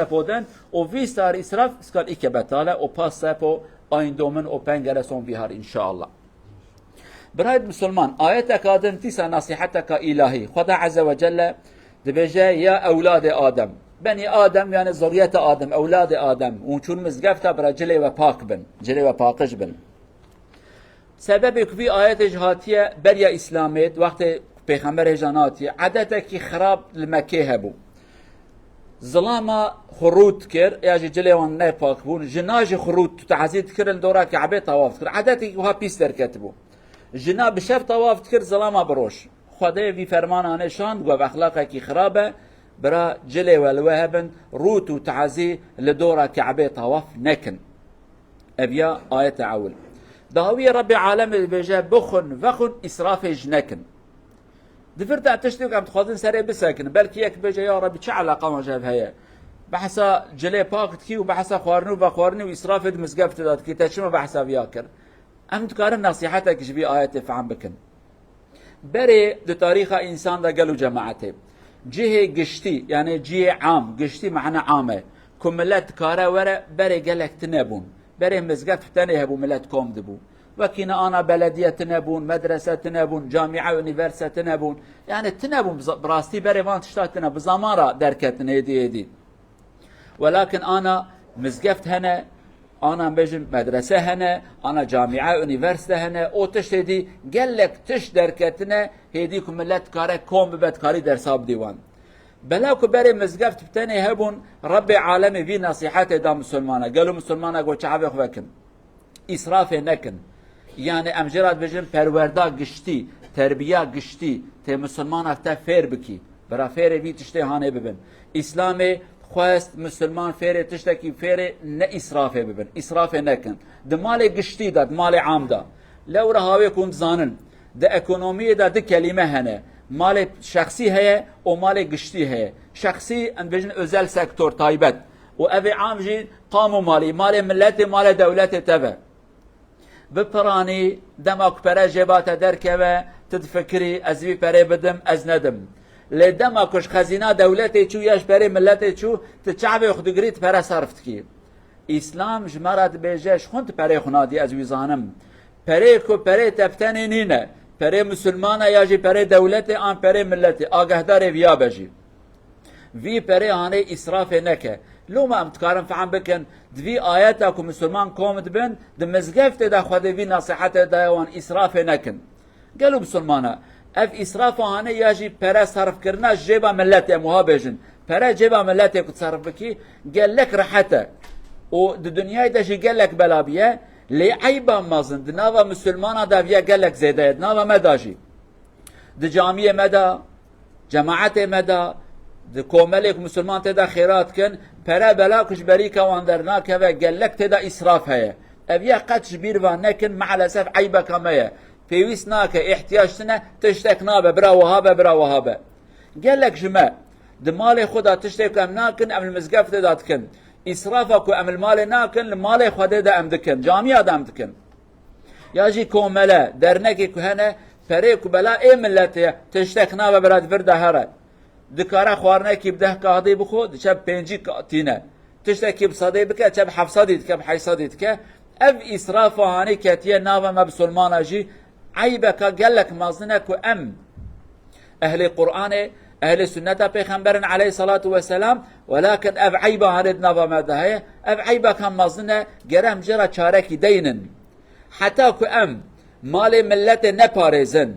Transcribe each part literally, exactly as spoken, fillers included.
sepo den û vîst har îsraf skal îke betale û pas sepo ayin domin û pengere son vî har înşallah. Birayê Musulman, ayeteka din dîsa nasîheteka îlahî. Xweda Azze ve Celle dibêje, ya ewladê Adem. Benî Adem, yani zurriyete Adem, ewladê Adem. Hûn çûn mizgefta bira cilê we pak bin, cilê we paqij bin. Sebebê ku vî ayetê ji hatiye beriya Îslamê, wextê Pêxember hêja natiye, edetekî xirab li Mekkê hebû. Zilama xurût dikir, ya jî cilê wan nepak bûn, jina jî xurût û tazî dikir, li dora Ke'bê tawaf dikir. Edetekî wiha pîs derketibû. Jina bi şev tawaf dikir, zilama bi roj. Xwedê vî fermana nêşand, got, ev exlaqekî xirab e, bira cilê we li we hebin, rût û tazî li dora Ke'bê tawaf nekin. Ev ya ayete ewil. Dawiyê Rebbê Alemê dibêje, bixwin, vexwin, îsrafê ji nekin. Di vir de tiştê ku em dixwazin serê bisekin. Belkî yek bêje, ya Rebbî, çi eleqa wan ji hev heye? Behsa cilê pak dikî û behsa xwarinî û vexwarinî û îsrafê di mizgeftê de dikî. Te çima behsa viya kir? Em dikarin nesîhetek ji vî ayetê fehm bikin. Berê di tarîxa însan de gel û cemaetê cihê giştî, yani cihê am, giştî mane am e, ku milet dikare were, berê gelek tune bûn. Berê mizgeft tenê hebû, milet kom dibû. Wekî ne ana belediye tune bûn, medrese tune bûn, camia, unîverse tune bûn. Yani tune bûn, bi za-, bi rastî berê van tişta tune, bi zaman re derketin hêdî hêdî. Welakin ana mizgeft hene, ana bêjin medrese hene, ana camia, unîversîte hene, o tiştê dî gelek tişt derketine, hêdî ku milet kare kom bibe, dikarî dersa bidî wan. Bela ku berê mizgeft bi tenê hebûn, Rebbê Alemê vî nesîhetê da misilmana. Gelo misilmana got, çavê xwe vekin. Îsrafê nekin. Yani em jê re dibêjin perwerda giştî, terbiya giştî, tê misilmana te fêr bikî. Bira fêrê vî tiştê hanê bibin. Îslamê xwest misilman fêrê tiştekî fêrê ne îsrafê bibin. Îsrafê nekin. Di malê giştî de, di malê am de. Lewra hawê ku hûn dizanin, di ekonomiyê de du kelîme hene. Malê şexsî heye û malê giştî heye. Şexsî, em dibêjin özel sektor, taybet. Û ev ê am jî kamu malî, malê miletê, malê dewletê te ve. Bipiranî, dema ku pere jêba te derkeve, tu difikirî, ez vî perê bidim, ez nedim. Lê dema ku ji xezîna dewletê çû ya ji perê miletê çû, tu çavê xwe digirî, tu pere serf dikî. Îslam ji me re dibêje, ji xwe tu perê xwe nadî, ez wî zanim. Perê ku perê te bi tenê nîne, perê misilmana ya jî perê dewletê an perê miletê, agahdarê viya be jî. Vî perê hanê îsrafê neke. Loma em dikarin fehm bikin, di vî ayeta ku misilman kom dibin, di mizgeftê de Xwedê vî nesîhetê daye wan, îsrafê nekin. Gelo misilmana, ev îsrafa hanê ya jî pere serfkirina ji cêba miletê, em wiha bêjin. Pere cêba miletê ku serf bikî, gelek rehet e. Û di dinyayê de jî gelek bela bûye, lê eyba mezin di nava misilmana de viya gelek zêde ye, di nava me de jî. Di camiyê me de, cemaetê me de, di komelê ku misilman tê de xêra dikin, pere bela ku ji berîka wan dernakeve, gelek tê de îsraf heye. Ev ya qet ji bîr ve nekin, maalesef eybeka me ye. Pêwîst nake, îhtiyac tune, tiştek nabe, bira wiha be, bira wiha be. Gelek ji me di malê xwe de tiştê ku em nakin, em li mizgeftê de dikin. Îsrafa ku em li malê nakin, li malê Xwedê de em dikin, camiya de em dikin. Ya jî komele, dernekê ku hene, perê ku bela ê miletê ye, tiştek nabe bira di vir de here. Dikare xwarinekî bi deh kaxdî bixwe, diçe bi pêncî ka-, tîne. Tiştekî bi sedê bike, çe bi heft sedî dike, bi heşt sedî dike. Ev îsrafa hanê ketiye nava me bisilmana jî, eybeka gelek mezin e ku em ehlê Qur'anê, ehlê sunneta Pêxemberin aleyhissalatu vesselam, welakin ev eyba hanê di nava me de heye, ev eybeka mezin e, gere em jê re çarekî deynin. Heta ku em malê miletê neparêzin,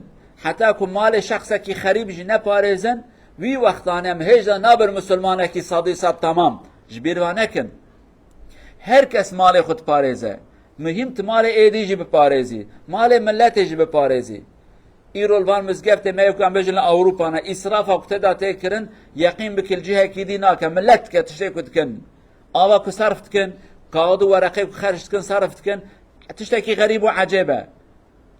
heta ku malê şexsekî xerîb jî neparêzin, wî wextanê em hêj de nabin misilmanekî sedî sed temam. Ji bîr ve nekin. Her kes malê xwe diparêze. Muhîm tu malê êdî jî biparêzî. Malê miletê jî biparêzî. Îro li van mizgeftê me yê ku em bêjin li Ewropa ne, îsrafa ku tê de tê kirin, yeqîn bike li cihekî dî nake. Milet dike tiştê ku dikin. Ava ku serf dikin, kaxid û wereqê ku xerc dikin, serf dikin, tiştekî xerîb û ecêb e.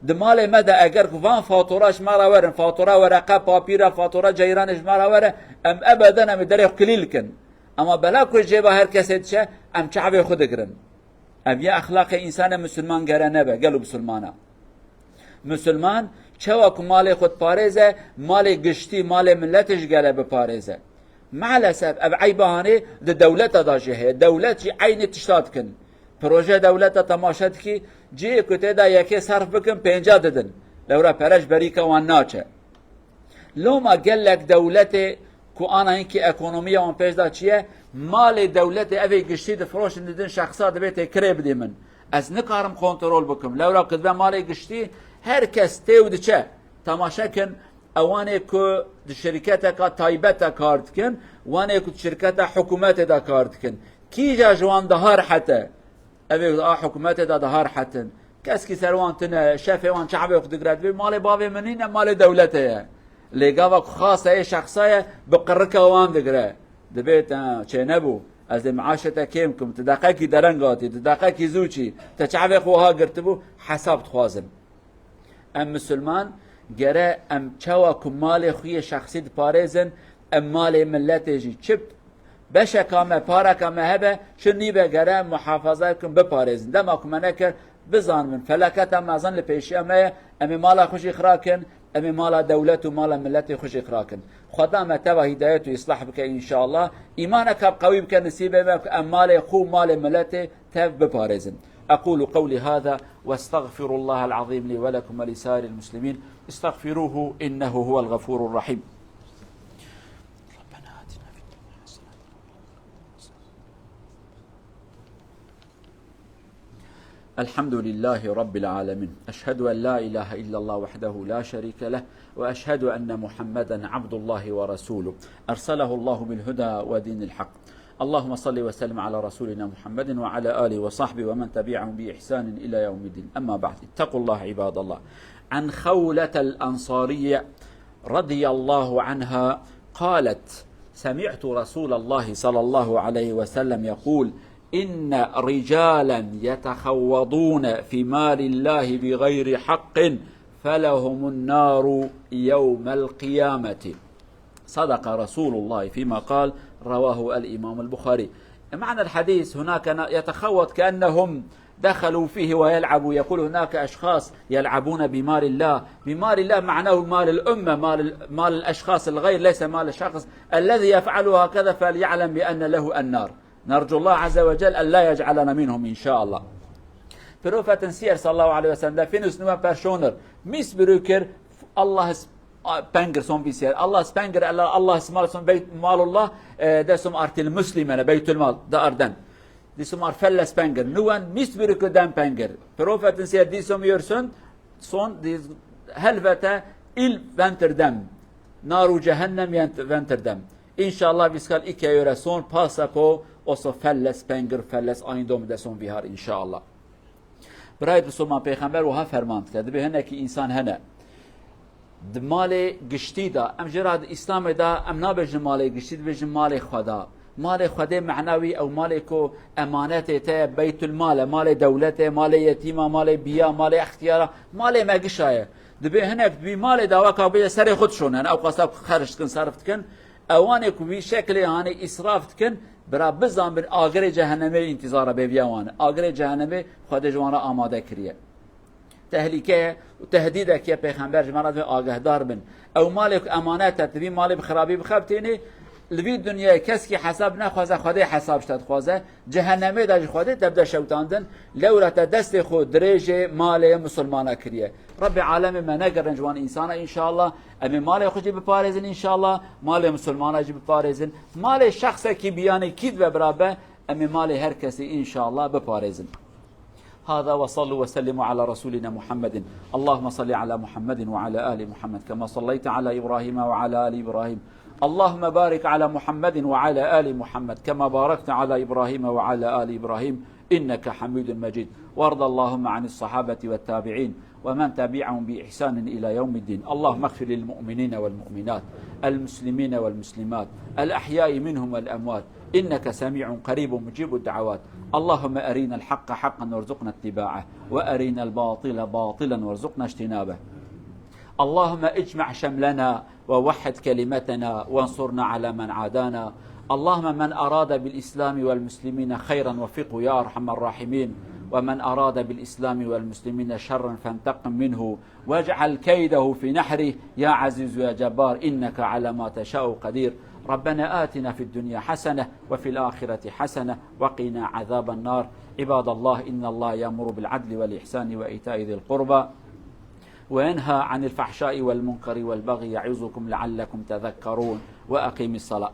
Di malê me de eger ku van fatura ji me re werin, fatura, wereqe, papîra, fatura ceyranê ji me re were, em ebeden em ê derê xwe kilîl dikin. Ema bela ku ji cêba her kesê diçe, em çavê xwe digirin. Ev ya exlaqê însanê misilman gere nebe, gelo misilmana. Misilman çawa ku malê xwe diparêze, malê giştî, malê miletê jî gere biparêze. Maalesef ev eyba hanê di dewleta da jî heye. Dewlet jî eynî tişta dikin. Proje dewleta temaşe dikî, cihê ku tê de yekê serf bikin, pênca didin. Lewra pere ji berîka wan naçe. Loma gelek dewletê ku ana hinkî ekonomiya wan pêş de çi ye, malê dewletê evê giştî difiroşin didin şexsa, dibê tê kirê bidî min. Ez nikarim kontrol bikim. Lewra ku dibe malê giştî, her kes tê û diçe. Temaşe kin, ewanê ku di şirketeka taybet de kar dikin, wanê ku di şirketa hikûmetê de kar dikin. Kîja ji wan daha rehet e? Evê a hikûmetê de daha rehet in. Keskî ser wan tune, şefê wan çavê xwe digire, dibê malê bavê min nîne, malê dewletê ye. Lê gava ku xasa yê şexsa ye, bi qirika wan digire. Dibê te çênebû, ez ê meaşê te kêm kim, tu deqekî dereng hatî, tu deqekî zû çî, te çavê xwe wiha girtibû, hesab dixwazin. Em misilman gere em çawa ku malê xwe yê şexsî diparêzin, em malê miletê jî çi beşeka me, pareka me hebe, çi nîbe gere muhafaza bikin, biparêzin. Dema ku me nekir, bizanibin, felaketa mezin li pêşiya me ye, em ê mala xwe jî xira kin, em ê mala dewlet û mala miletê xwe jî xira kin. Xweda me teva hîdayet û îslah bike înşallah. Îmaneka qewî bike nisîbê me ku em malê xwe û malê miletê tev biparêzin. أقول قولي هذا وأستغفر الله العظيم لي ولكم ولسائر المسلمين. استغفروه إنه هو الغفور الرحيم. ربنا آتنا في الدنيا حسنة. الحمد لله رب العالمين. أشهد أن لا إله إلا الله وحده لا شريك له، وأشهد أن محمدا عبد الله ورسوله، أرسله الله بالهدى ودين الحق. اللهم صل وسلم على رسولنا محمد وعلى آله وصحبه ومن تبعهم بإحسان إلى يوم الدين. أما بعد، اتقوا الله عباد الله. عن خولة الأنصارية رضي الله عنها قالت: سمعت رسول الله صلى الله عليه وسلم يقول: إن رجالا يتخوضون في مال الله بغير حق فلهم النار يوم القيامة. صدق رسول الله فيما قال، رواه الإمام البخاري. معنى الحديث: هناك نا-، يتخوض كأنهم دخلوا فيه ويلعبوا. يقول: هناك أشخاص يلعبون بمال الله. بمال الله معناه مال الأمة، مال ال-، مال الأشخاص الغير، ليس مال الشخص الذي يفعل هكذا، فليعلم بأن له النار. نرجو الله عز وجل أن لا يجعلنا منهم إن شاء الله. Profetin siyer sallallahu aleyhi ve sellem de finus nuwe personer mis birükür Allah s-, a, pengir son bisiyer. Allah s-, pengir Allah, Allah s-, mal son beyt malullah, e, de som artil muslimene beytul mal da arden. Di som ar felles pengir. Nuwen mis birükür den pengir. Profetin siyer di som yörsün son di helvete il venterdem. Naru cehennem yent-, venterdem. İnşallah viskal ike yöre son pasa po oso felles pengir felles ayın domu de son vihar inşallah. Birayê Misilman, Pêxember wiha ferman dike, dibê hinekî însan hene di malê giştî de, em jê re di Îslamê de em nabêjin malê giştî, dibêjin malê Xweda. Malê Xwedê mena wî ew malê ku emanetê te ye, beytulmal e, malê dewletê, malê yetîma, malê biya, malê extiyara, malê me gişa ye. Dibê hinek di vî malê de weka bêje serê xwe dişonin, ew qasa ku xerc dikin, serf dikin, ewanê ku vî şeklê hanê îsraf dikin, bira bizanbin agirê cehennemê întîzara bêviya wan e. Agirê cehennemê Xwedê ji wan re amade kiriye. Tehlîke ye û tehdîdek ye, Pêxember ji me re dibê agehdar bin. Ew malê ku emanet e, tu vî malê bi xirabî bixebitînî, li vî dinyayê keskî hesab nexwaze, Xwedê hesab ji te dixwaze. Cehennemê de ji Xwedê te bide şewitandin, lewra te destê xwe dirêjê malê misilmana kiriye. Rebbê alemê me negerin ji wan însana înşallah. Em ê malê xwe jî biparêzin înşallah, malê misilmana jî biparêzin. Malê şexsekî biyanê kî dibe bira be, em ê malê her kesî înşallah biparêzin. هذا وصلوا وسلموا على رسولنا محمد. اللهم صل على محمد وعلى آل محمد كما صليت على إبراهيم وعلى آل إبراهيم. اللهم بارك على محمد وعلى آل محمد كما باركت على إبراهيم وعلى آل إبراهيم إنك حميد مجيد. وارض اللهم عن الصحابة والتابعين ومن تبعهم بإحسان إلى يوم الدين. اللهم اغفر للمؤمنين والمؤمنات، المسلمين والمسلمات، الأحياء منهم والأموات، إنك سميع قريب مجيب الدعوات. اللهم أرنا الحق حقا وارزقنا اتباعه، وأرنا الباطل باطلا وارزقنا اجتنابه. اللهم اجمع شملنا ووحد كلمتنا وانصرنا على من عادانا. اللهم من أراد بالإسلام والمسلمين خيرا وفقه يا أرحم الراحمين، ومن أراد بالإسلام والمسلمين شرا فانتقم منه واجعل كيده في نحره يا عزيز يا جبار إنك على ما تشاء قدير. ربنا آتنا في الدنيا حسنة وفي الآخرة حسنة وقنا عذاب النار. عباد الله، إن الله يأمر بالعدل والإحسان وإيتاء ذي القربى وينهى عن الفحشاء والمنكر والبغي يعظكم لعلكم تذكرون. وأقيم الصلاة.